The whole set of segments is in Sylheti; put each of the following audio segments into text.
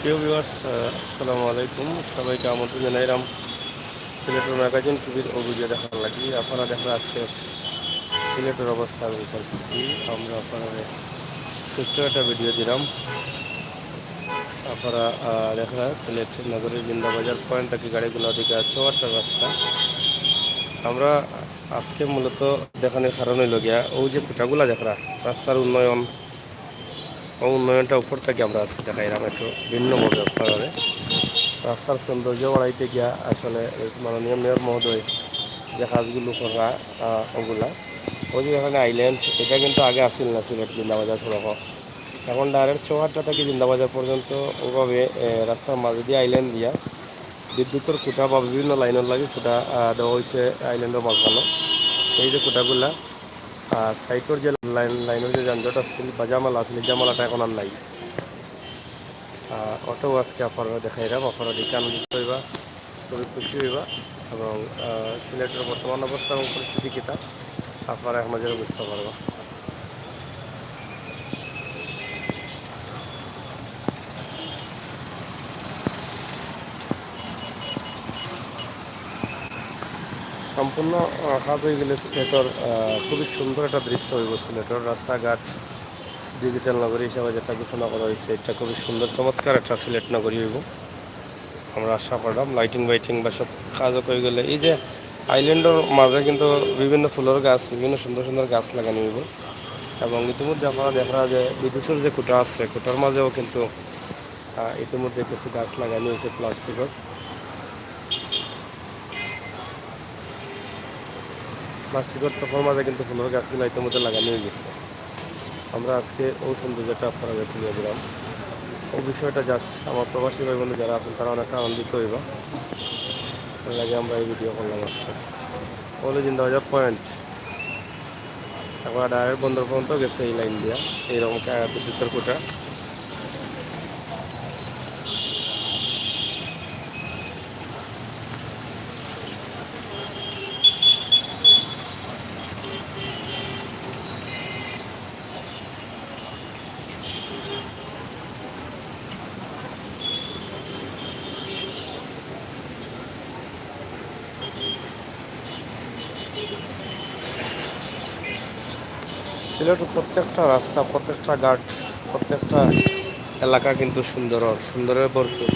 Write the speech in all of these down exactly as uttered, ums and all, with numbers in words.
প্রিয় ভিউয়ার্স, আসসালামু আলাইকুম। সবাইকে আমন্ত্রণ জানাইলাম সিলেটের ম্যাগাজিন টিভির ও ভিডিও দেখার লাগি। আপনারা দেখরা আজকে সিলেটের অবস্থা এবং পরিস্থিতি। আমরা আপনারা ছোট্ট একটা ভিডিও দিলাম। আপনারা, আহ, দেখরা সিলেট নগরীর জিন্দাবাজার পয়েন্ট থাকি গাড়িগুলো দিকে চৌহাট্টার রাস্তা। আমরা আজকে মূলত দেখানোর কারণ হইল গিয়া, ওই যে খুঁটাগুলা দেখরা, রাস্তার উন্নয়ন, ও উন্নয়নটা উপর থাকি আমরা আজকে দেখাইলাম একটু ভিন্নভাবে আপনারা। রাস্তার সৌন্দর্য বাড়াইতে গিয়া আসলে মাননীয় মেয়র মহোদয় যে কাজগুলো কররা, আহ, ওগুলা, ওই যে এখানে আইল্যান্ড, এটা কিন্তু আগে আসিল না সিলেট জিন্দাবাজার সড়ক। এখন ডাইরেক্ট চৌহাট্টা থেকে জিন্দাবাজার পর্যন্ত ওভাবে, এ, রাস্তার মাঝে দিয়ে আইল্যান্ড দিয়া বিদ্যুতের খুঁটা বা বিভিন্ন লাইনের লাগি খুঁটা, আহ, দেওয়া হয়েছে আইল্যান্ডের মাঝখানে। এই যে খুঁটাগুলা, আহ, সাইডর যে লাইন, লাইনের যে যানজট আছিল বা জামালা আছিল, এই জামালাটা এখন আর নাই। আহ, ওটাও আজকে আপনারা দেখাইলাম, আপনারা দেখে আনন্দিত হইবা, খুবই খুশি হইবা এবং, আহ, সিলেটের বর্তমান অবস্থা এবং পরিস্থিতি কিতা আপনারা এক নজরে বুঝতে পারবা। সম্পূর্ণ, আহ, কাজ হয়ে গেলে সিলেটর, আহ, খুবই সুন্দর একটা দৃশ্য হইব। সিলেটর রাস্তাঘাট ডিজিটাল নগরী হিসাবে যেটা ঘোষণা করা হয়েছে, এটা খুবই সুন্দর, চমৎকার একটা সিলেট নগরী হইব। আমরা আশা করলাম লাইটিং বাইটিং বা সব কাজও হয়ে গেলে, এই যে আইল্যান্ডর মাঝে কিন্তু বিভিন্ন ফুলের গাছ, বিভিন্ন সুন্দর সুন্দর গাছ লাগানো হইব। এবং ইতিমধ্যে আপনারা দেখরা যে বিদ্যুতের যে খুঁটা আছে, খুঁটার মাঝেও কিন্তু, আহ, ইতিমধ্যে কিছু গাছ লাগানো হয়েছে প্লাস্টিকের। প্লাস্টিকের টপর মাঝে কিন্তু ফুলের গাছগুলো ইতিমধ্যে লাগানো হয়ে গেছে। আমরা আজকে ওই সৌন্দর্যটা আপনারা তুলে দিলাম। ওই বিষয়টা জাস্ট আমার প্রবাসী ভাই বন্ধু যারা আছেন, তারা অনেকটা আনন্দিত হইবা। এর লাগে আমরা এই ভিডিও করলাম আজকে। ওলে জিন্দাবাজার পয়েন্ট, এখন ডাইরেক্ট বন্দর পর্যন্ত গেছে এই লাইন দিয়া, এইরকম কা-, বিদ্যুতের খুঁটা। সিলেটের প্রত্যেকটা রাস্তা, প্রত্যেকটা ঘাট, প্রত্যেকটা এলাকা কিন্তু সুন্দর, সুন্দরে ভরপুর।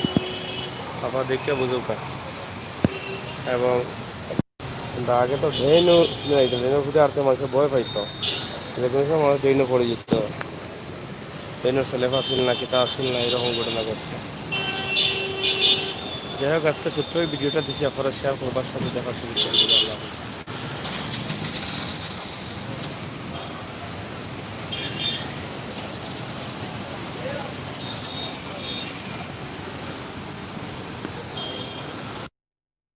আপনারা দেখে বুঝুকা। এবং কিন্তু আগে তো ড্রেনও ছিল না, এই ড্রেনের প্রতি আর তো মানুষের ভয় পাইতো, যে কোনো সময় মানুষ ড্রেনও পড়ে যেত। ড্রেনের স্ল্যাব আসিল না, কিতা আসিল না, এরকম ঘটনা ঘটছে। যাই হোক, আজকে ছোট্ট এই ভিডিওটা দিছি, আপনারা শেয়ার করবার সাথে দেখার সুযোগ করে দেবেন। আল্লাহ হাফেজ।